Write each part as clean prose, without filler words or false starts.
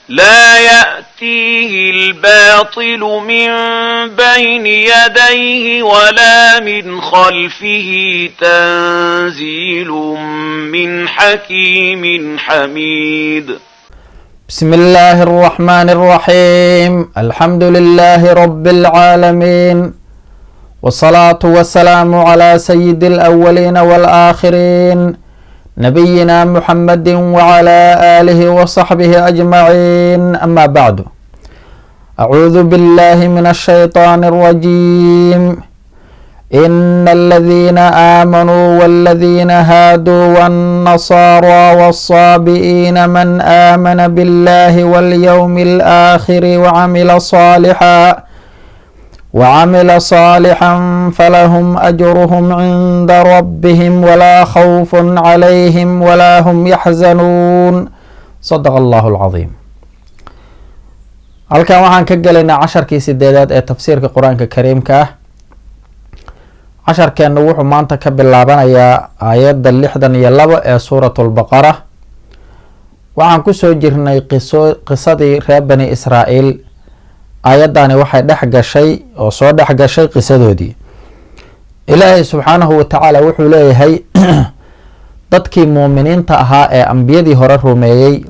لا يأتيه الباطل من بين يديه ولا من خلفه تنزيل من حكيم حميد. بسم الله الرحمن الرحيم، الحمد لله رب العالمين، والصلاة والسلام على سيد الأولين والآخرين، نبينا محمد وعلى آله وصحبه أجمعين. أما بعد، أعوذ بالله من الشيطان الرجيم. إن الذين آمنوا والذين هادوا والنصارى والصابئين من آمن بالله واليوم الآخر وعمل صالحا فلهم أجرهم عند ربهم ولا خوف عليهم ولا هم يحزنون. صدق الله العظيم. Halkan waxaan ka gelaynaa casharkii sideedaad ee tafsiirka Qur-aanka Kariimka ah. Casharkeennu wuxuu maanta ka bilaabanayaa aayadda 62 ee Suurat Lbaqara. Waxaan kusoo jirnay qiso qisadii reer Bani Israa'iil. Aayadani waxay dhex gashay oo soo dhex gashay qisadoodii. Ilaahay subxaanahu watacaala wuxuu leeyahay, dadkii muuminiinta ahaa ee ambiyadii hore rumeeyey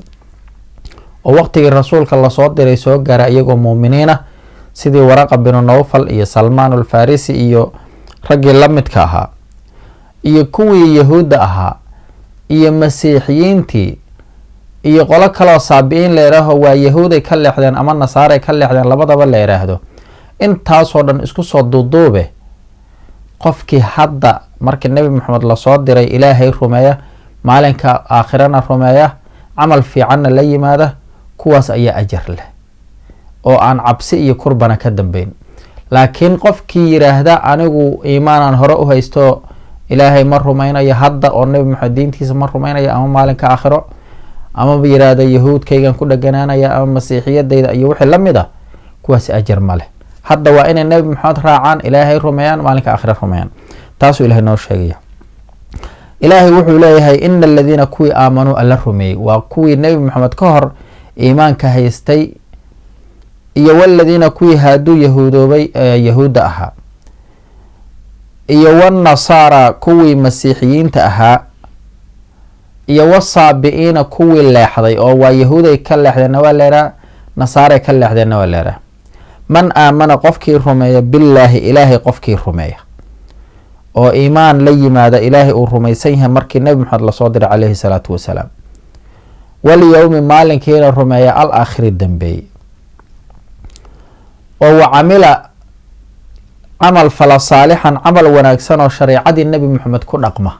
oo waqtigii rasuulka lasoo diray soo gaara iyagoo muuminiin ah, sidii Waraqa binu Nawfal iyo Salmaan Alfarisi iyo raggii la midka ahaa, iyo kuwii Yahuudda ahaa iyo Masiixiyiintii iyo qolo kaloo Saabi-iin la yidhaaho, waa Yahuuday ka leexdeen ama Nasaaray ka leexdeen, labadaba la yidhaahdo, intaasoo dhan isku soo duuduube, qofkii hadda markii Nebi Maxamed lasoo diray Ilaahay rumeeya, maalinka aakhirana rumeeya, camal fiicanna la yimaada, kuwaas ayaa ajar leh oo aan cabsi iyo kurbana ka dambeyn. Laakiin qofkii yiraahda anigu iimaanaan hore u haysto, Ilaahay ma rumaynayo hadda oo Nebi Maxamed diintiisa ma rumaynayo ama maalinka aakhiro, amaba yiraahda Yahuudkaygan ku dheganaanaya ama Masiixiyadayda iyo wixii lamid ah, kuwaasi ajar ma leh. Hadda waa inay Nebi Maxamed raacaan, Ilaahay rumeeyaan, maalinka aakhira rumeeyaan. Taasuu Ilahay noo sheegaya. Ilaahay wuxuu leeyahay, ina aladiina kuwii aamanuu alla rumeeyey, waa kuwii Nebi Maxamed ka hor iimaanka haystay, iyo waladiina kuwii haaduu yahuudoobay ee Yahuudda ahaa, iyo wanasaara kuwii Masiixiyiinta ahaa, iyo wasaabi-iina kuwii leexday, oo waa Yahuuday ka leexdeenna waa leeraa, Nasaaray ka leexdeenna waa leeraa. Man aamana, qofkii rumeeya, billaahi, Ilaahay qofkii rumeeya oo iimaan la yimaada, Ilaahay uu rumaysan yahay markii Nebi Maxamed lasoo diray caleyhi salaatu wasalaam, walyowmi, maalinkiina rumeeya, al aakhiri, dambeeyey, oo wacamila, camal fala, saalixan, camal wanaagsan oo shareecadii Nebi Maxamed ku dhaqma,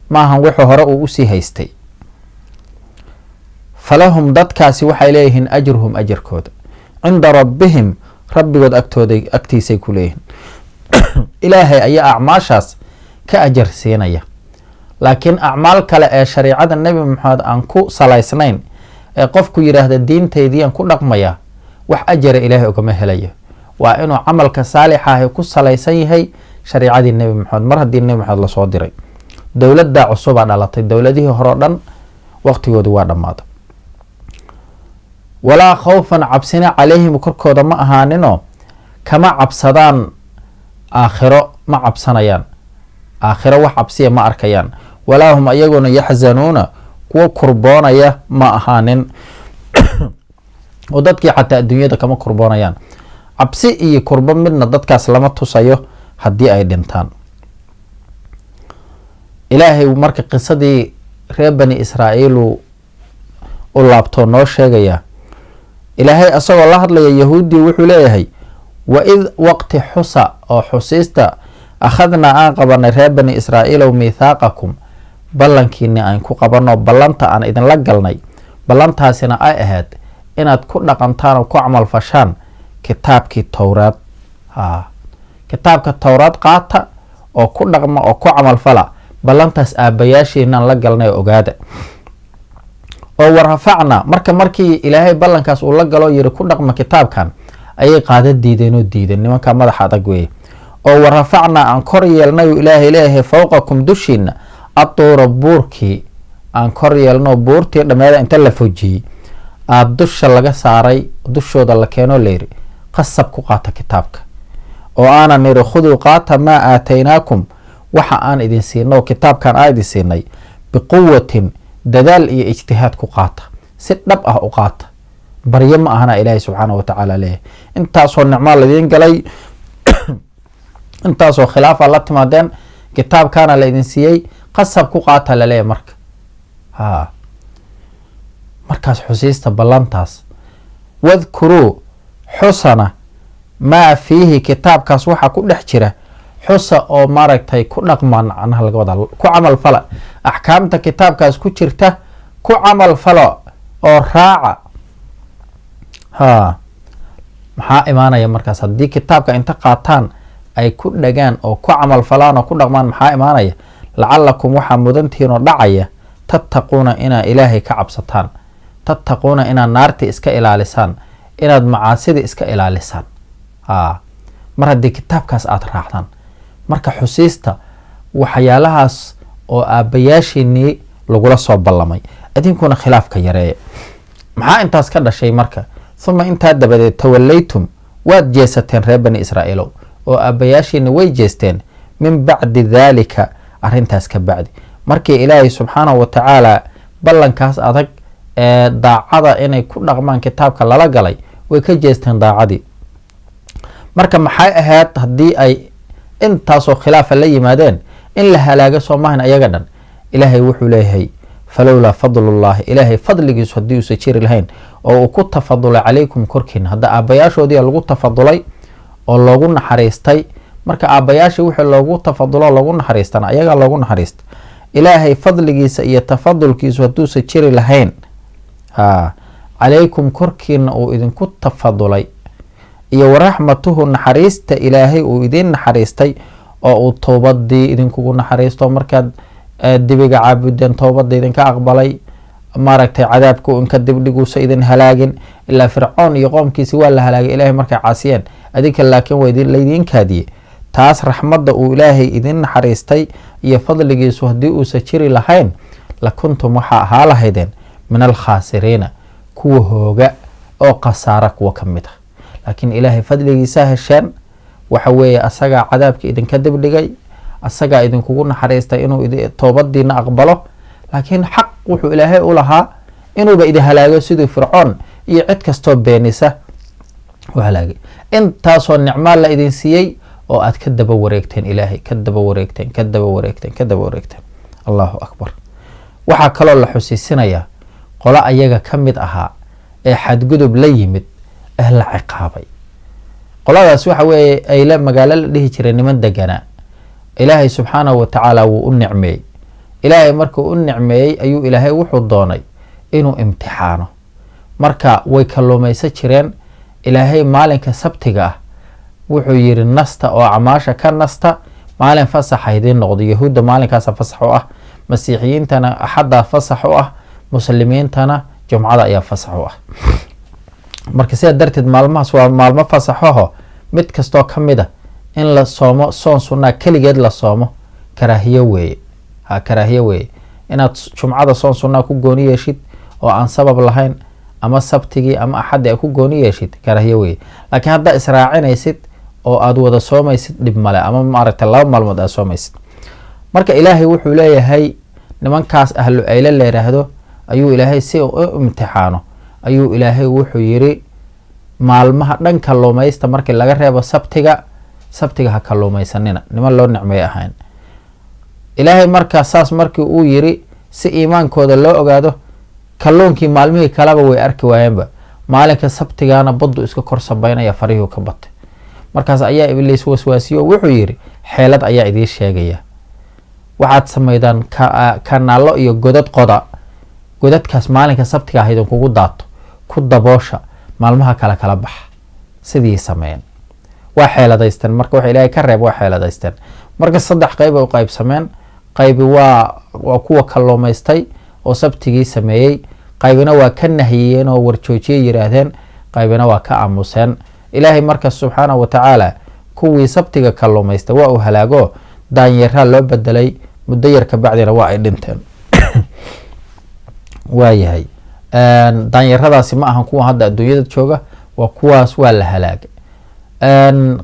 maahan wuxuu hore uu usii haystay, falahum, dadkaasi waxay leeyihiin, ajruhum, ajarkooda, cinda rabbihim, rabbigood agtooda, agtiisay ku leeyihiin. Ilaahay ayaa acmaashaas ka ajar siinaya. Laakiin acmaal kale ee shareicada Nebi Maxamed aan ku salaysnayn ee qofku yidhaahda diintaydiiaan ku dhaqmaya, wax ajara Ilaahay ugama helayo. Waa inuu camalka saalixaahi ku salaysan yahay shareicadii Nebi Maxamed. Mar haddii Nebi Maxamed lasoo diray, dowladdaa cusubaa dhalatay, dowladihii hore o dhan waqtigoodi waa dhammaaday. Walaa khawfan, cabsina, calayhim, korkooda ma ahaaninoo kama cabsadaan aakhiro, ma cabsanayaan aakhiro, wax cabsiya ma arkayaan. Walaa hum, ayaguna, yaxzanuuna, kuwa kurboonaya ma ahaanin, oo dadkii xataa adduunyada kama kurboonayaan. Cabsi iyo kurbo midna dadkaas lama tusayo haddii ay dhintaan. Ilaahay marka qisadii reer Bani Israa'iilu u laabtoo noo sheegaya. Ilaahay isagoo la hadlaya Yahuuddii wuxuu leeyahay, waid waqti xusa oo xusiista, akhadnaa, aan qabanay, reer Bani Israa'iilow, miithaaqakum, ballankiini aan ku qabano, ballanta aan idinla galnay, ballantaasina ay ahayd inaad ku dhaqantaan oo ku camalfashaan kitaabkii Towraad. Ha, kitaabka Towraad qaata oo ku dhaqma oo ku camalfala, ballantaas aabbayaashiinaan la galnay oo ogaada. Oo warafacna, marka markii Ilaahay ballankaas uu la galo, yiri ku dhaqma kitaabkan, ayay qaada diideen oo diideen. Nimankaa madaxa adag weeye. Oo warafacnaa, aan kor yeelnay, uu Ilaahay leeyahay, fawqakum, dushiina, atuura, buurkii aan kor yeelno, buurtii dhameeda inta la fojiyey. Aada dusha laga saaray, dushooda la keenoo layidhi qasab ku qaata kitaabka, oo aanan niri khuduu qaata maa aataynaakum, waxa aan idin siino oo kitaabkan aan idin siinay, biquwatin, dadaal iyo ijtihaad ku qaata, si dhab ah u qaata, baryo ma ahana. Ilaahay subxaana wa tacaala leeyahay intaasoo nicmaa laidiin galay, intaasoo khilaafa la timaadeen, kitaabkaana la idin siiyey, qasab ku qaata laleeyahay. Marka ha markaas xusiista ballantaas, wadkuruu xusana, maa fiihi kitaabkaas waxaa ku dhex jira xusa, oo maaragtay ku dhaqma, macnaha laga wadaa ku camal fala axkaamta kitaabkaas ku jirta, ku camal falo oo raaca. Ha maxaa imaanaya markaas haddii kitaabka inta qaataan ay ku dhagaan oo ku camal falaan oo ku dhaqmaan? Maxaa imaanaya? Lacalakum waxaa mudantihiin oo dhacaya, tattaquuna inaad Ilaahay ka cabsataan, tattaquuna inaad naarti iska ilaalisaan, inaad macaasida iska ilaalisaan, a mar haddii kitaabkaas aada raacdaan. Marka xusiista waxyaalahaas oo aabbayaashiinii lagula soo ballamay, idinkuna khilaafka yareeya. Maxaa intaas ka dhashay marka? Huma intaa dabadeed, tawallaytum waad jeesateen reer Bani Israa'iilow, oo aabbayaashiina way jeesteen. Min bacdi daalika, arrintaas ka bacdi, markii Ilaahay subxaanahu wa tacaala ballankaas adag ee daacada inay ku dhaqmaan kitaabka lala galay, way ka jeesteen daacadii. Marka maxay ahayd haddii ay intaasoo khilaafa la yimaadeen in la halaago? Soo maahan ayaga dhan? Ilaahay wuxuu leeyahay falowlaa fadlullahi, Ilaahay fadligiisu haddii uusa jiri lahayn oo uu ku tafadulay calaykum korkiina. Hadda aabbayaashoodii lagu tafadulay oo loogu naxariistay, marka aabbayaashii wixii loogu tafadulo loogu naxariistana ayagaa loogu naxariista. Ilaahay fadligiisa iyo tafadulkiisu hadduusa jiri lahayn, ha calaykum korkiina uu idinku tafadulay, iyo waraxmatuhu naxariista Ilaahay uu idiin naxariistay oo uu towbadii idinkugu naxariisto, markaad dibiga caabudeen towbada idinka aqbalay, maaragtay cadaabka inka dibdhiguusa idin halaagin. Ilaa Fircoon iyo qoomkiisi waa la halaagay Ilahay markay caasiyeen, adinka laakiin waa laydiin kaadiyey. Taas raxmadda uu Ilaahay idin naxariistay iyo fadligiisu haddii uusa jiri lahayn, lakuntum waxaa ahaa lahaydeen min alkhaasiriina, kuwa hooga oo khasaara kuwa ka mid ah. Laakiin Ilaahay fadligiisa hesheen, waxa weeye asagaa cadaabka idinka dibdhigay, asagaa idinkugu naxariistay inuu toobadiina aqbalo. Laakiin xaq wuxuu Ilaahay u lahaa inuuba idin halaago, siduu Fircoon iyo cid kastoo beenisa u halaagay. Intaasoo nicmaa la idin siiyey oo aad ka daba wareegteen Ilaahay, ka daba wareegteen, ka daba wareegteen, ka daba wareegteen. Allahu akbar. Waxaa kaloo la xusiisinayaa qolo ayaga ka mid ahaa ee xadgudub la yimid ee la ciqaabay. Qoladaas waxa weeye Ayle magaalo la dhihi jiray niman deganaa. Ilaahay subxaanahu wa tacaala wuu u nicmeeyey. Ilaahay markuu u nicmeeyey ayuu Ilaahay wuxuu doonay inuu imtixaano. Marka way kalluumaysan jireen. Ilaahay maalinka sabtiga ah wuxuu yidhi nasta oo acmaasha ka nasta, maalin fasaxa idiin noqdo. Yahuudda maalinkaasa fasax u ah, masiixiyiintana axaddaa fasax u ah, muslimiintana jumcada ayaa fasax u ah. Marka sidaa darteed maalmahaas waa maalmo fasaxaho, mid kastoo ka mid a in la soomo soon sunnaa keligeed la soomo karaahiyo weeye. Ha karaahiyo weeye inaad jumcada soon sunnaa ku gooni yeeshid oo aan sabab lahayn, ama sabtigii ama axaddii ay ku gooni yeeshid, karaahiyo weeye. Laakiin haddaa israacinaysid oo aada wada soomaysid dhib male, ama maaragtay laba maalmood aad soomaysid. Marka Ilaahay wuxuu leeyahay nimankaas ahlu Ayle la yidhaahdo ayuu Ilaahay si u imtixaano ayuu Ilaahay wuxuu yidhi maalmaha dhan kalluumaysta markii laga reebo sabtiga, sabtiga ha kalluumaysanina. Niman loo nicmeey ahayn. Ilaahay markaa saas markii uu yidhi si iimaankooda loo ogaado, kalluunkii maalmihii kaleba way arki waayeenba, maalinka sabtigaana baddu iska kor sabaynaya, farihii ka batay. Markaas ayaa Ibliis waswaasiyo, wuxuu yidhi xeelad ayaa idiin sheegaya, waxaad samaydaan kanaallo iyo godad qoda, godadkaas maalinka sabtiga ah idinkugu daato, ku daboosha, maalmaha kale kala baxa. Sidii sameeyeen, waa xeeladaysteen. Marka waxa Ilaahay ka reeb waa xeeladaysteen. Marka saddex qeyb ay u qaybsameen. Qaybi waa kuwa kalluumaystay oo sabtigii sameeyey, qaybina waa ka nahiyeen oo warjoojiyay yidhaahdeen, qaybina waa ka aamuseen. Ilaahay marka subxaanahu wa tacaala kuwii sabtiga kalluumaystay waa uu halaago, daanyeeraa loo bedelay, muddo yar ka bacdina waa ay dhinteen. Waayahay, Daanyaradaasi ma ahan kuwa hadda adduunyada jooga, waa kuwaas waa la halaagay.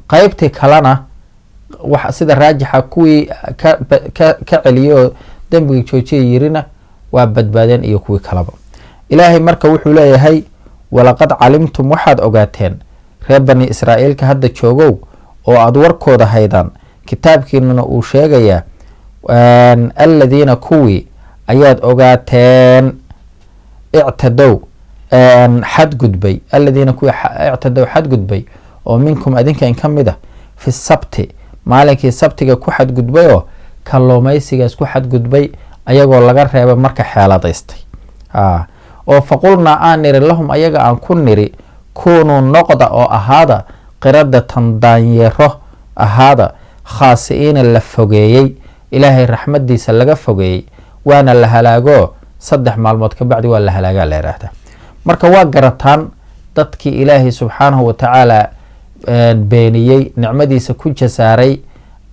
Qeybtii kalena wax sida raajixa kuwii ka celiyay oo dembiga joojiya yirina waa badbaadeen iyo kuwii kaleba. Ilaahay marka wuxuu leeyahay walaqad calimtum, waxaad ogaateen reer Bani Israa'iilka hadda joogow oo aada warkooda haydaan, kitaabkiinuna uu sheegayaa, aladiina kuwii ayaad ogaateen ictadow xadgudbay, aladiina kuwii ictadow xadgudbay oo minkum adinka in ka mid ah fi sabti, maalinkii sabtiga ku xadgudbay oo kalluumaysigaas ku xadgudbay, ayagoo laga reebay marka xeeladaystay. Oo faqulnaa aan niri lahum, ayaga aan ku niri, kunuu noqda oo ahaada qiradatan daanyeero ahaada, khaasi-iina la fogeeyey, Ilaahay raxmadiisa laga fogeeyey, waana la halaagoo 3 maalmood ka bacdi waa la halaagaa la yidhaahdaa. Marka waa garataan dadkii Ilaahay subxaanahu watacaala beeniyey, nicmadiisa ku jasaaray,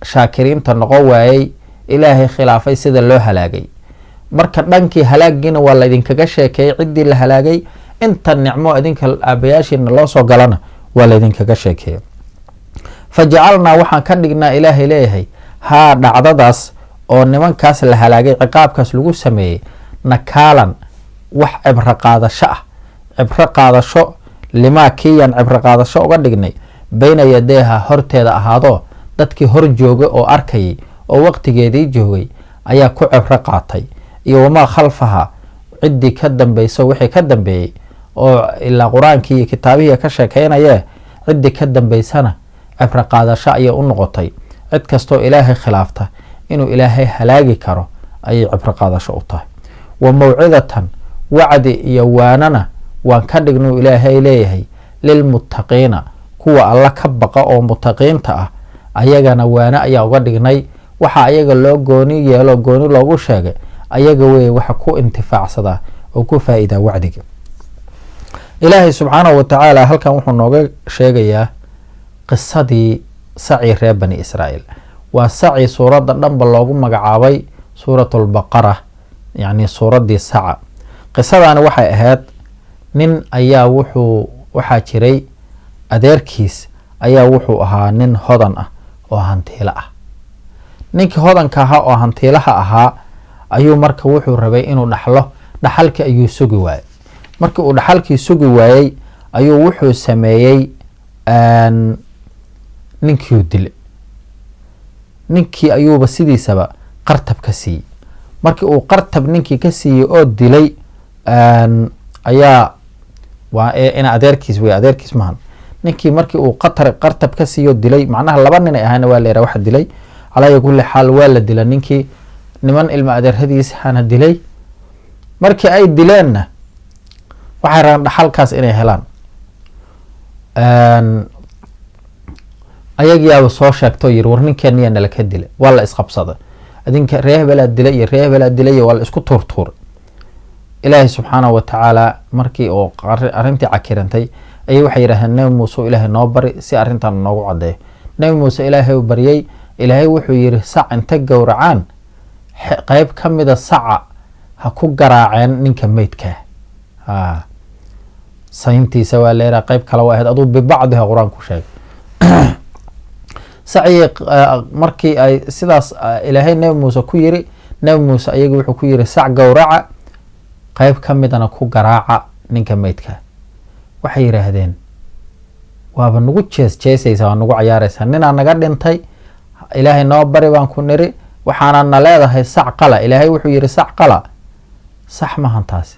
shaakiriinta noqon waayey, Ilaahay khilaafay, sida loo halaagay. Marka dhankii halaagiina waa laydinkaga sheekeeyey, ciddii la halaagay, inta nicmo idinka aabayaashiina loo soo galana waa laydinkaga sheekeeyey. Fa jacalnaa, waxaan ka dhignaa, Ilaahay leeyahay, haa dhacdadaas oo nimankaas la halaagay, ciqaabkaas lagu sameeyey, nakaalan wax cibro qaadasho ah, cibro qaadasho limaa kiyan cibro qaadasho uga dhignay bayna yadeeha horteeda ahaadoo dadkii hor joogay oo arkayay oo waqtigeedii joogay ayaa ku cibro qaatay, iyo wamaa khalfaha ciddii ka dambeyso, wixii ka dambeeyey oo ilaa qur-aankii iyo kitaabihii ka sheekeynayee, ciddii ka dambeysana cibro qaadasho ayay u noqotay. Cid kastoo Ilaahay khilaafta inuu Ilaahay halaagi karo ayay cibro qaadasho u tahay. Wa mawcidatan, wacdi iyo waanana waan ka dhignuu Ilaahay leeyahay, lilmuttaqiina, kuwa Alla ka baqa oo mutaqiinta ah, ayagana waane ayaa uga dhignay. Waxa ayaga loo gooni yeelo, gooni loogu sheegay, ayaga wey waxa ku intifaacsadaa oo ku faa-iidaa wacdiga Ilaahay subxaanahu watacaala. Halkan wuxuu nooga sheegayaa qisadii saci reer Bani Israa'iil. Waa saci suuradda dhanba loogu magacaabay Suurat Lbaqara, yacni suuraddii saca. Qisadaani waxay ahayd nin ayaa wuxuu waxaa jiray adeerkiis ayaa wuxuu ahaa nin hodan ah oo hantiilo ah. Ninkii hodanka ahaa oo hantiilaha ahaa ayuu marka wuxuu rabay inuu dhaxlo, dhaxalkii ayuu sugi waayey. Markii uu dhaxalkii sugi waayey ayuu wuxuu sameeyey ninkiiu dilay. Ninkii ayuuba sidiisaba qartab ka siiyey. Markii uu qartab ninkii ka siiyey oo dilay ayaa waa ina adeerkiis wey, adeerkiis mahan ninkii. Markii uu qatar qartab ka siiyo dilay, macnaha laba nin ay ahayna waa la yaraha waxa dilay. Calaa kulli xaal waa la dila ninkii, niman ilma adeeradiis hana dilay. Markii ay dileenna waxay rabaan dhaxalkaas inay helaan. Ayagiyaaba soo sheegtoo yiri, war ninkeeniyaa nala ka dilay. Waa la isqabsaday, adinka ree hebelaa dilay iyo ree hebelaa dilay iyo waa la isku tuurtuuray. Ilaahay subxaanahu watacaala markii uu arrintii cakirantay ayay waxay yidhahdeen, Nebi Muuse, Ilaahay noo bari si arrintan noogu caddeeyo. Nebi Muuse Ilaahay u baryey. Ilaahay wuxuu yidhi, sac inta gowracaan qeyb ka mida saca ha ku garaaceen ninka meydkaa. Ha sayntiisa waa leedaha, qeyb kale waa ahayd, aduu bibacdiha qur-aanku sheegay sacii. Markii ay sidaas Ilaahay Nebi Muuse ku yiri, Nebi Muuse ayagu wuxuu ku yiri, sac gowraca, qeyb ka midana ku garaaca ninka meydkaa. Waxay yidhaahdeen, waaba nagu jees jeesaysa, waa nagu cayaaraysaa, ninaa naga dhintay, Ilaahay noo bari baan ku niri, waxaana na leedahay sac qala. Ilaahay wuxuu yihi sac qala, sax mahan taasi.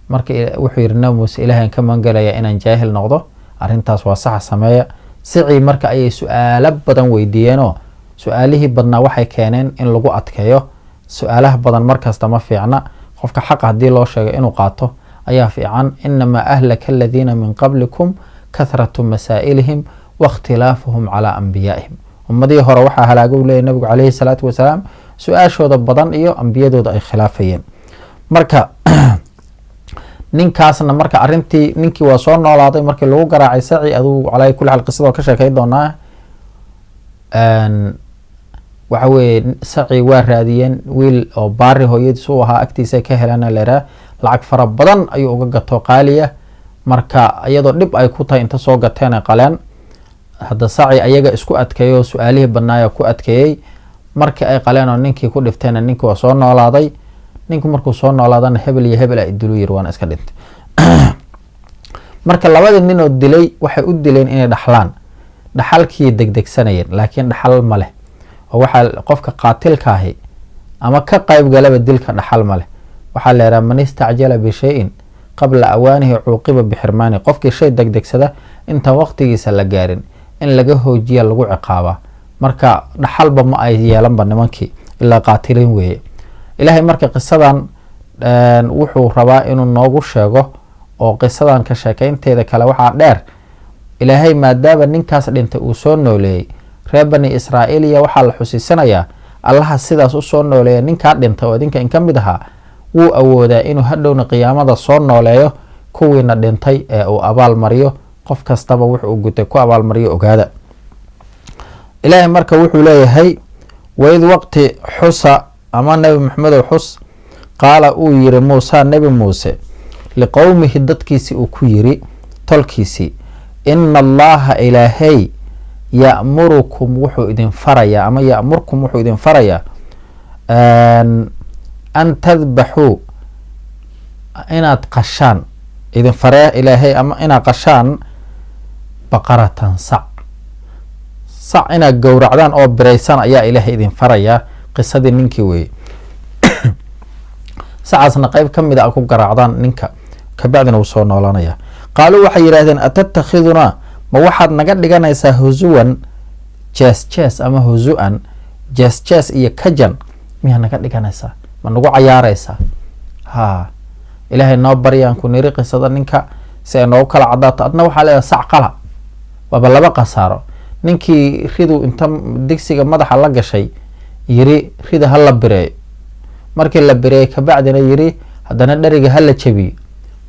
Marka wuxuu yihi Nabi Muuse, Ilahay ka magangelaya inaan jaahil noqdo, arrintaas waa saxa, sameeya sicii. Marka ayay su-aalo badan weydiiyeenoo su-aalihii badnaa waxay keeneen in lagu adkeeyo. Su-aalaha badan markasta ma fiicna, qofka xaqa haddii loo sheego inuu qaato ayaa fiican. Inamaa ahlaka aladiina min qablikum kathratu masaa'ilihim waاkhtilaafuhum calaa anbiyaa'ihim. Ummadihii hore waxaa halaaga u leeyay nabigu caleyhi salaatu wasalaam su-aashooda badan iyo ambiyadooda ay khilaafayeen. Marka ninkaasna marka arrintii ninkii waa soo noolaaday markii lagu garaacay saci. Aduu calaa kulli xaal qisada ka sheekay doonaa. Waxa weeye saci waa raadiyeen, wiil oo baari hooyadiis u ahaa agtiisa ka helaan leeraa. Lacag fara badan ayuu uga gato qaaliya. Marka iyadoo dhib ay ku tahay inta soo gateen ay qaleen. Hadda saci ayaga isku adkeeyay oo su-aalihii badnaaya ku adkeeyey. Markii ay qaleen oo ninkii ku dhifteenna, ninkii waa soo noolaaday. Ninku markuu soo noolaadana, hebel iyo hebel a idilu yiri, waana iska dhintay. Marka labadii nin oo dilay waxay u dileen inay dhaxlaan, dhaxalkii degdegsanayeen, laakiin dhaxal ma leh. Oo waxaa qofka qaatilkaahi ama ka qayb galaba dilka dhaxal ma leh. Waxaa la yidhaha: man istacjala bishayin qabla awaanihi cuuqiba bixirmaanihi. Qofkii shay degdegsada intaan waqtigiisa la gaarin, in laga hoojiya lagu ciqaabaa. Marka dhaxalba ma ay yeelanba nimankii, ilaa qaatiliin weeye. Ilaahay marka qisadan wuxuu rabaa inuu noogu sheego, oo qisadan ka sheekeynteeda kale waxaa dheer, Ilaahay maadaama ninkaas dhintay uu soo nooleeyey, reer Bani Israa'iiliya waxaa la xusiisanayaa Allaha sidaas usoo nooleeya ninkaa dhintay oo idinka in ka mid ahaa, wuu awoodaa inuu hadhowna qiyaamada soo nooleeyo kuwiina dhintay ee uu abaal mariyo, qof kastaba wuxu uu gutay ku abaalmariyo. Ogaada, Ilaahay marka wuxuu leeyahay: waid waqti xusa, ama Nebi Maxamedow xus, qaala uu yiri Muusa, Nebi Muuse, liqowmihi, dadkiisii uu ku yiri, tolkiisii: ina Allaha Ilaahay ya'murukum, wuxuu idin farayaa, ama ya'murkum, wuxuu idin farayaa, an tadbaxuu, inaad qashaan idin faree Ilaahay, ama inaad qashaan baqaratan, sac, sac inaad gowracdaan oo biraysaan ayaa Ilaahay idin farayaa. Qisadii ninkii weeye. Sacaasna qeyb ka mid a ku garaacdaan ninka, kabacdina wuu soo noolanaya. Qaaluu waxay yidhahdeen: atatakhidunaa, ma waxaad naga dhiganaysaa, husuwan, jees jees, ama husu-an, jees jees iyo kajan miyaa naga dhiganaysaa? Ma nagu cayaaraysaa? Ha, Ilaahay noo baryaan ku niri qisada ninka si ay noogu kala cadaato, adna waxaa leedahay sac qala. Waaba laba khasaaro. Ninkii ridu inta digsiga madaxa la gashay yiri rida ha la bireeyo, markii la bireeyey kabacdina yiri haddana dheriga ha la jabiyo,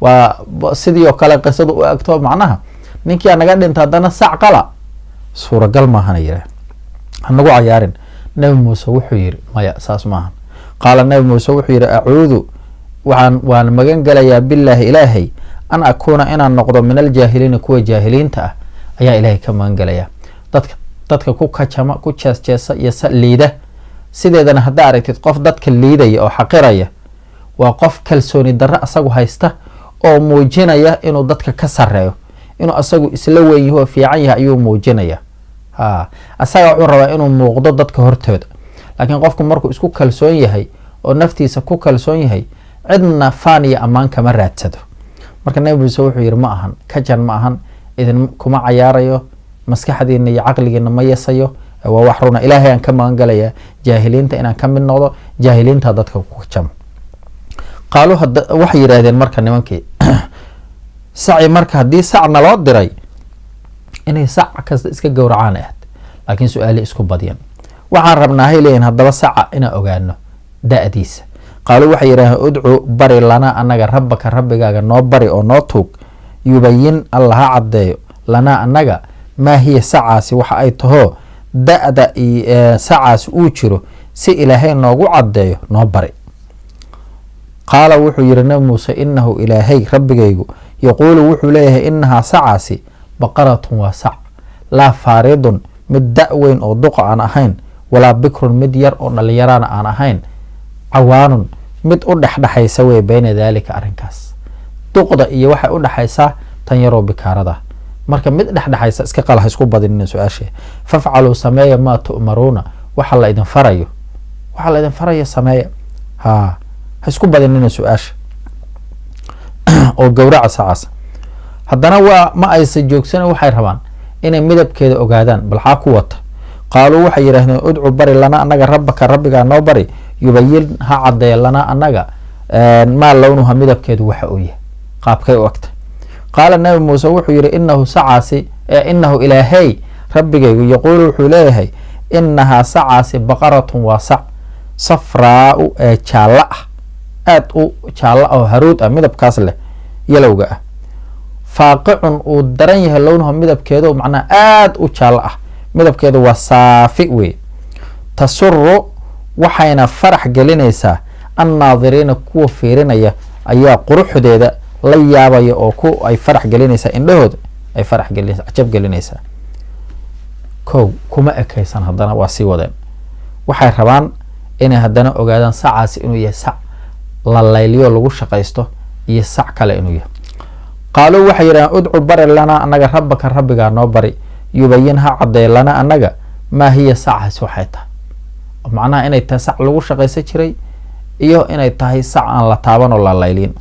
waa sidii oo kale qisadu u egto. Macnaha ninkii naga dhinta haddana sac qala, suuragal maahana yirah, hanagu cayaarin. Nabi Muuse wuxuu yiri: maya, saas maahan. Qaala, Nabi Muuse wuxuu yihi: acuudu, waxaan waan magan gelayaa, billaahi, Ilaahay, an akuuna, inaan noqdo, min aljaahiliina, kuwa jaahiliinta ah ayaa Ilaahay ka magan gelaya, dadka ku kajama, ku jees jeesa iyo liida. Sideedana haddaa aragtid qof dadka liidaya oo xaqiraya, waa qof kalsooni darro asagu haysta oo muujinaya inuu dadka ka sareeyo, inuu asagu isla weyn yaho oo fiican yahay ayuu muujinaya. Ha, asaga wuxuu rabaa inuu muuqdo dadka hortooda. Laakiin qofku markuu isku kalsoon yahay oo naftiisa ku kalsoon yahay, cidna faan iyo ammaan kama raadsado. Marka Nabi Muuse wuxuu yihi: ma ahan kajan, ma ahan, idin kuma cayaarayo, maskaxdiina iyo caqligiina ma yasayo, waa wax runa. Ilaahay aan ka magan galayaa jaahiliinta inaan ka mid noqdo, jaahiliinta dadka ku kajamo. Qaaluu, waxay yidhaahdeen marka nimankii saci, marka haddii sac naloo diray, inay sac kasta iska gowracaan ahayd, laakiin su-aali isku badyan. Waxaan rabnaa, hay leeyihin, haddaba saca inaan ogaano da-diisa. Qaaluu waxay yidhahdeen: udcu, bari, lanaa, annaga, rabbaka, rabbigaaga noo bari oo noo tuug, yubayin, Alla ha caddeeyo, lanaa, annaga, maa hiya, sacaasi waxa ay tahoo da-da sacaasi uu jiro, si Ilaahay noogu caddeeyo noo bari. Qaala wuxuu yihi Nabi Muuse: inahu Ilaahay rabbigaygu yaquulu, wuxuu leeyahay, inahaa, sacaasi, baqaratun, waa sac, laa faaridun, mid da-weyn oo duqa aan ahayn, walaa bikrun, mid yar oo dhalinyarana aan ahayn, cawaanun, mid u dhexdhexaysa wey, bayna daalika, arrinkaas duqda iyo waxay u dhexaysaa tan yaroo bikaarada. Marka mid dhexdhexaysa iska qala, ha isku badinina su-aashee. Fafcaluu, sameeya, maa tu'maruuna, waxa la idin farayo, waxa la idin farayo sameeya. Ha isku badinina su-aasha oo gowraca sacaas. Haddana waa ma aysa joogsan, waxay rabaan inay midabkeeda ogaadaan, balxaa ku wata. Qaaluu waxay yidhahdeen: udcu, bari, lana, annaga, rabbaka, rabbigaa noo bari, yubayin, ha caddeeya, lana, annaga, maa lownuha, midabkeedu waxa uu yahay, qaabkay u egtay. Qaala Nabi Muuse wuxuu yihi: inahu sacaasi, inahu Ilaahay rabbigaygu yaquulu, wuxuu leeyahay, inahaa, sacaasi, baqaratun, waa sac, safraau, ee jaallo ah, aada u jaallo ah oo haruud ah, midabkaas leh yalowga ah, faaqicun, uu daran yahay, lownuha, midabkeedu, macnaha aada u jaallo ah, midabkeedu waa saafi wey, tasuru, waxayna farax gelinaysaa, annaadiriina, kuwa fiirinaya ayaa quruxdeeda la yaabaya oo ku ay farax gelinaysaa indhahooda, ay farax gelinaysa, cajab gelinaysaa. Kow kuma ekaysan, haddana waa sii wadeen. Waxay rabaan inay haddana ogaadaan sacaasi inuu yahay sac la layliyo lagu shaqaysto iyo sac kale inuu yahay. Qaaluu waxay yidhahdeen udcu bari lanaa annaga rabbaka, rabbigaa noo bari, yubayin ha caddeey lana annaga maa hiya sacaasi waxay tahay, macnaha inay tahay sac lagu shaqaysan jiray iyo inay tahay sac aan la taaban oo la laylin.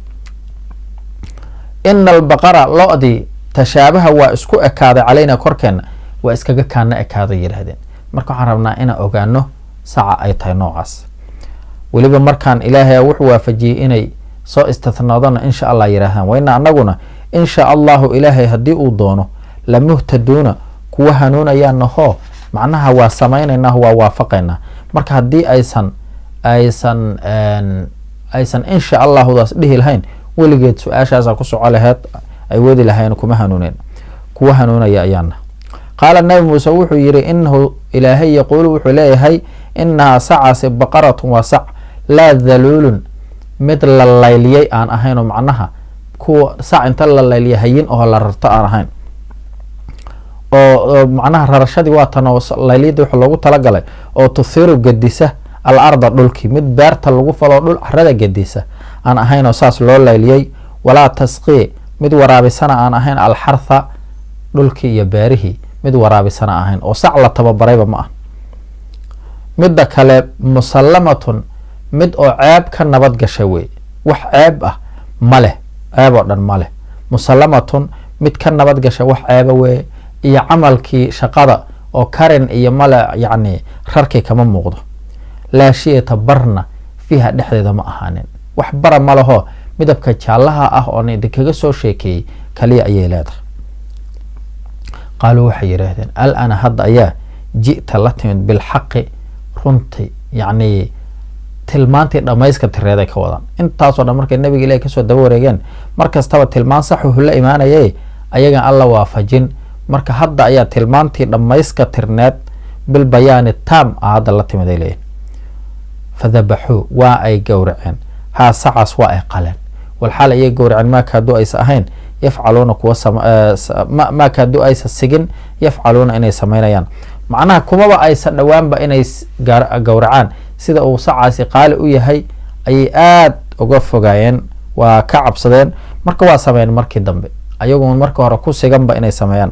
Ina albaqara lo-dii tashaabaha waa isku ekaaday caleyna korkeenna, waa iskaga kaana ekaaday yidhahdeen. Marka waxaan rabnaa inaan ogaano saca ay tahay noocaas. Weliba markaan Ilaahay wuxuu waafajiyey inay soo istithnaadona insha Allah yidhahdaan, waina anaguna insha Allahu Ilaahay haddii uu doono lamuhtaduuna kuwa hanuunayaanahoo, macnaha waa samaynaynaa, waa waafaqaynaa. Marka haddii aysan insha Allahudaas dhihi lahayn, weligeed su-aashaasa ku soco laheed, ay wadi lahayn, kuma hanuuneen, kuwa hanuunaya ayaana. Qaala Nabi Muuse wuxuu yihi inahu Ilaahay yaquulu wuxuu leeyahay inahaa sacaasi baqaratun waa sac laa dhaluulun mid la layliyay aan ahayn, oo macnaha kuwa sac inta la layliya hayin oo la rarto aan ahayn, oo macnaha rarashadii waa tan oo layliyada waxa loogu talagalay oo tuthiru gedisa al arda dhulkii, mid beerta lagu faloo dhul carada gedisa aan ahayn oo saas loo layliyay. Walaa tasqii mid waraabisana aan ahayn alxartha dhulkii iyo beerihii mid waraabisana ahayn, oo sac la tababarayba ma ah. Midda kale musallamatun mid oo ceeb ka nabad gashay wey, wax ceeb ah ma leh, ceeb oo dhan ma leh. Musallamatun mid ka nabad gashay wax ceeba weeye, iyo camalkii shaqada oo karin iyo male, yacni rarkii kama muuqdo. Laa shiyata barna fiiha dhexdeeda ma ahaanin, wax bara ma laho, midabka jaallaha ah oon idinkaga soo sheekeeyey kaliya ayay leedahay. Qaaluu waxay yidhaahdeen al ana hadda ayaa ji'ta la timid bilxaqi runti, yacni tilmaantii dhamayska tireeday ka wadaan. Intaasoo dhan markay nabiga Ilahi kasoo daba wareegeen, mar kastaba tilmaan saxuhu la imaanayay ayagan Alla waafajin. Marka hadda ayaa tilmaantii dhamayska tirneed bilbayaani tam ah hadda la timid ay leeyihin. Fadabaxuu waa ay gowraceen haa sacaas, waa ay qaleen. Walxaal ayay gowraceen maa kaaduu aysa ahayn yafcaluuna kuwa maa kaaduu aysa sigin yafcaluuna inay samaynayaan, macnaha kumaba aysa dhowaanba inay gowracaan. Sida uu sacaasi qaali u yahay ayay aada uga fogaayeen, waa ka cabsadeen. Marka waa sameeyeen markii dambe, ayagoon marka hore ku siganba inay sameeyaan.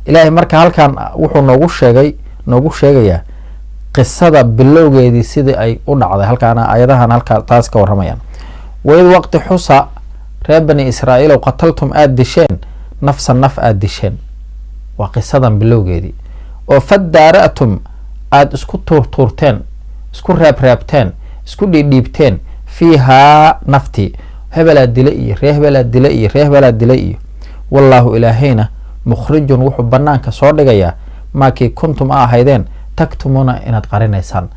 Ilaahay marka halkan wuxuu noogu sheegay, noogu sheegayaa qisada bilowgeedii sidii ay u dhacday. Halkaana aayadahan halkaa taas ka warramayaan. Waid waqti xusa reer bani Israa'iilow qataltum aada disheen nafsan naf aada disheen, waa qisadan bilowgeedii, oo fadaara'tum aada isku tuurtuurteen, isku reebreebteen, isku dhiidhiibteen fiihaa naftii, hebelaa dila iyo ree hebelaa dila iyo ree hebelaa dila iyo. Wallaahu Ilaahayna mukhrijun wuxuu banaanka soo dhigayaa maakii kuntum a ahaydeen taktumuuna inaad qarinaysaan,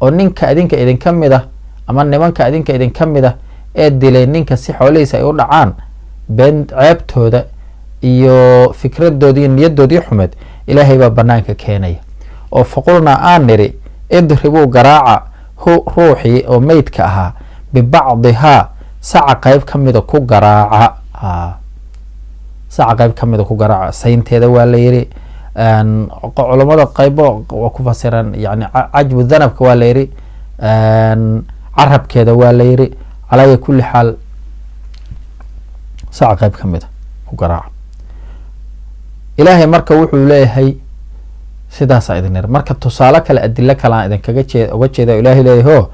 oo ninka idinka idinka mid ah ama nimanka idinka idinka mid ah ee dilay ninka si xoolihiisa ay u dhacaan, been ceebtooda iyo fikradoodii iyo niyadoodii xumeed Ilaahay baa banaanka keenaya. Oo faqulnaa aan niri idribuu garaaca hu ruuxii oo meydka ahaa bibacdihaa saca qayb ka mida ku garaaca, saca qayb ka mida ku garaaca. Saynteeda waa la yiri, culammada qaybo waa ku fasiraan, yani cajbu danabka waa la yiri, carabkeeda waa la yiri. Calaya kulli xaal saca qayb ka mida ku garaaca. Ilaahay marka wuxuu leeyahay sidaasaa idin yir. Marka tusaale kale, adilo kale aan idinkaga jee uga jeeda, Ilaahay leeyaho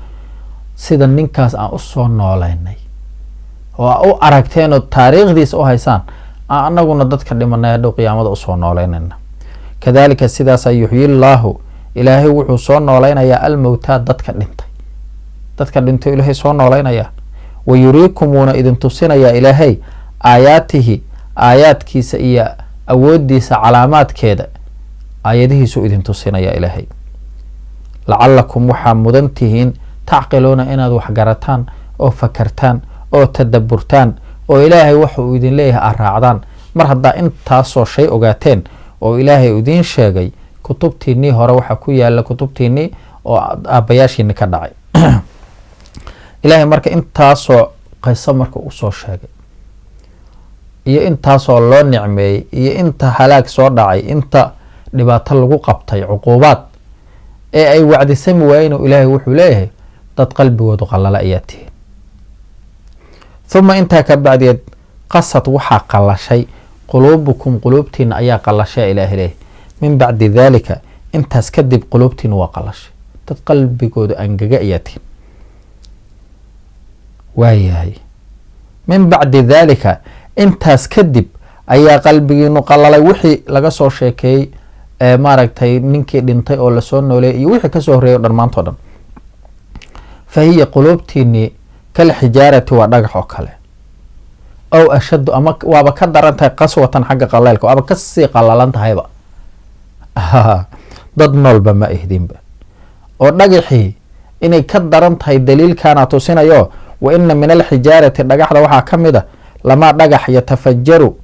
sida ninkaas aan usoo nooleynay oo aa u aragteen oo taariikhdiisa u haysaan, aan anaguna dadka dhimanay hadhow qiyaamada usoo nooleynayna. Kadalika sidaasaa yuxyi llaahu Ilaahay wuxuu soo nooleynayaa almowtaa dadka dhintay, dadka dhintay Ilaahay soo nooleynaya. Wa yuriikum wuuna idin tusinayaa Ilaahay aayaatihi aayaadkiisa iyo awoodiisa calaamaadkeeda, aayadihiisuu idin tusinaya Ilaahay. Lacalakum waxaa mudan tihiin tacqiluuna inaad waxgarataan oo fakartaan oo tadaburtaan oo Ilaahay waxa uu idin leeyahay aad raacdaan. Mar haddaa intaasoo shay ogaateen oo Ilaahay idiin sheegay kutubtiinii hore, waxaa ku yaala kutubtiinii oo aabbayaashiini ka dhacay. Ilaahay marka intaasoo qiso marka usoo sheegay iyo intaasoo loo nicmeeyey iyo inta halaag soo dhacay, inta dhibaato lagu qabtay, cuquubaad ee ay wacdisami waayeen, oo Ilaahay wuxuu leeyahay dad qalbigoodu qalala ayaa tihiin. Huma intaa ka bacdeed qasad waxaa qalashay quluubukum, quluubtiina ayaa qalashay. Ilaahay leeyahay min bacdi daalika, intaas kadib quluubtiina waa qalashay, dad qalbigoodu angaga ayaa tihiin. Waayahay, min bacdi daalika intaas kadib ayaa qalbigiinu qalalay. Wixii laga soo sheekeeyey ee maaragtay ninkii dhintay oo lasoo nooleeyay iyo wixii kasoo horreeyay o dhan maanta o dhan, fa hiya quluubtiinii kal xijaarati, waa dhagax oo kale, ow ashaddu, ama waaba ka daran tahay, qaswatan, xagga qaleelka waaba kasii qalalan tahayba, dad noolba ma ihdinba. Oo dhagaxii inay ka daran tahay daliilkaana tusinayo: wa ina min alxijaarati, dhagaxda waxaa ka mid a, lamaa dhagax yatafajaru,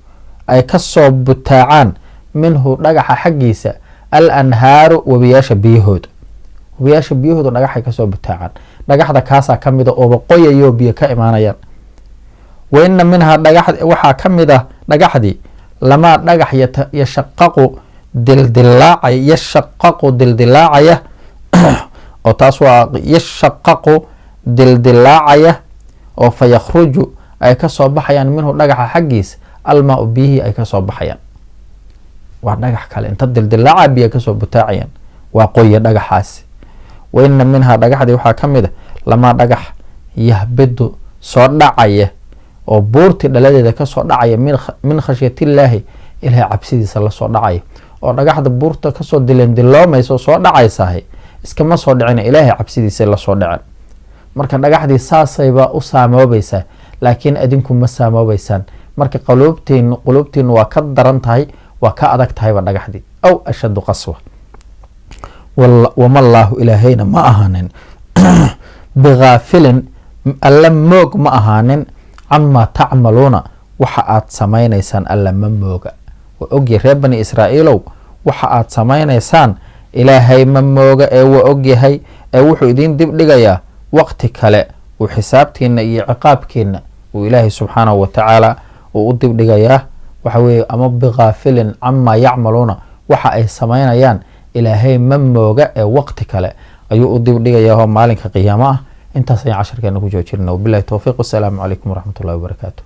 ay kasoo butaacaan, minhu dhagaxa xaggiisa, al anhaaru, webiyaasha biyahooda. Webiyaasha biyahooda dhagaxay kasoo butaacaan, dhagaxda kaasaa ka mida ooba qoyayo biyo ka imaanayaan. Wa ina minhaa, dhagax waxaa ka mid ah dhagaxdii, lamaa dhagax yashaqaqu dildilaacaya, yashaqaqu dildilaacaya, oo taas waa yashaqaqu dildilaacaya, oo fa yakhruju ay kasoo baxayaan, minhu dhagaxa xaggiisa, almaa-u, biyihii ay kasoo baxayaan. Waa dhagax kale inta dildilaaca biyo kasoo butaacayaan, waa qoya dhagaxaasi. Wa ina minhaa, dhagaxdii waxaa ka mid a, lamaa dhagax yahbidu soo dhacaya, oo buurtii dhaladeeda kasoo dhacaya, min khashyatillaahi, Ilahay cabsidiisa lasoo dhacaya. Oo dhagaxda buurta kasoo dilindiloomaysa oo soo dhacaysahay iskama soo dhicina, Ilaahay cabsidiisa lasoo dhicin. Marka dhagaxdii saasayba u saamoobaysaa, laakiin adinku ma saamoobeysaan. Marka quluubtiinu waa ka daran tahay, waa ka adag tahayba dhagaxdii, aw ashaddu qaswa. Wama allaahu, Ilaahayna ma ahaanin, bikaafilin, Alla moog ma ahaanin, camaa tacmaluuna, waxa aad samaynaysaan Alla ma mooga, waa ogyahay. Reer Bani Israa'iilow, waxa aad samaynaysaan Ilaahay ma mooga ee waa ogyahay, ee wuxuu idiin dib dhigayaa waqti kale uu xisaabtiina iyo ciqaabkiina uu Ilaahay subxaanahu wa tacaala uu u dib dhigayaa. Waxa weeye ama bikaafilin camaa yacmaluuna, waxa ay samaynayaan Ilaahay ma mooga ee waqti kale ayuu u dib dhigayaa oo maalinka qiyaamo ah. Intaas ayaan casharkeena ku joojinana. Wabilahi towfiiq, wasalaamu calaykum waraxmat ullahi wabarakaatu.